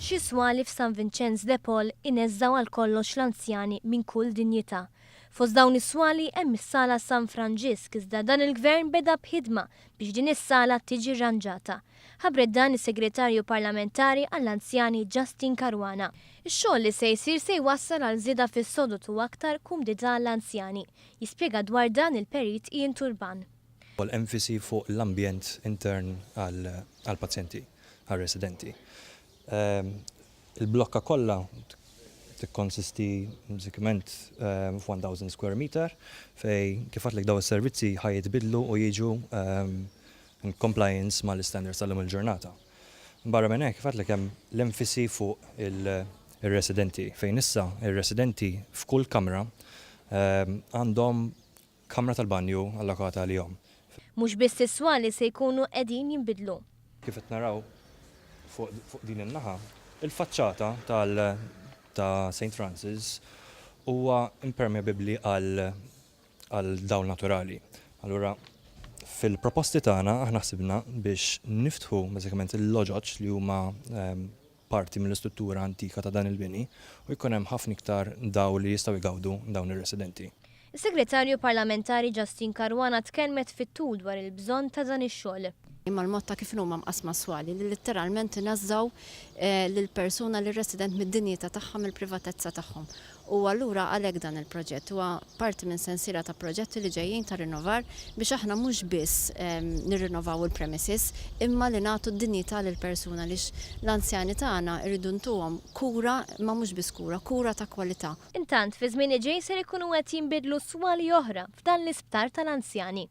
Xi swali f'San Vinċenz de Paul ineżżgħu għal kollox l-anzjani minn kull dinjità. Fost dawn is-swali hemm is-Sala San Franġisk iżda dan il-Gvern beda b'ħidma biex din is-sala tiġi rranġata. Ħabbret dan is-Segretarju Parlamentari għall-Anzjani Justyne Caruana. Ix-xogħol li se jsir se jwassal għal żieda fis-sodod u aktar kumdità għall-anzjani. Jispjega dwar dan il-Perit Ian Turban. Enfasi fuq l-ambjent intern għall-pazjenti, għar-residenti. Il-blokka kollha tikkonsisti bażikament f'1,000 square meter fejn kif għedtlek dawn is-servizzi ħa jitbiddlu u jiġu in compliance mal-istandards tal-lum il-ġurnata. Barra minn hekk, kif għedtlek, hemm l-enfasi fuq ir-residenti fejn issa ir-residenti f'kull kamra għandhom kamra tal-banju allokata għalihom. Mhux biss is-swali se jkunu qegħdin jinbidlu. Kif qed naraw fuq din in-naħa, il-faċċata tal ta' Saint Francis huwa impermeabbli għal għal dawl naturali. Allura fil-proposti tagħna aħna ħsibna biex niftħu bażikament il-loġoġ li huma parti mill-istruttura antika ta' dan il-bini u jkun hemm ħafna iktar dawl li jistgħu jgawdu dawn ir-residenti. Is-Segretarju Parlamentari Justyne Caruana tkellmet fit-tul dwar il-bżonn ta' dan ix-xogħol. Imma l-mod ta' kif huma mqassma s-swali li litteralment ineżżgħu lill-persuna, lir-resident mid-dinjità tagħha, mill-privatezza tagħhom. U allura għalhekk dan il-proġett huwa parti minn sensiela ta' proġetti li ġejjin ta' rinnovar biex aħna mhux biss nirrinnovaw il-premises imma li nagħtu d-dinjità lill-persuna għaliex l-anzjani tagħna rridu ntuhom kura imma mhux biss kura, kura ta' kwalità. Intant, fi żmien li ġej ser ikunu qed jinbidlu swali oħra f'dan l-isptar tal-anzjani.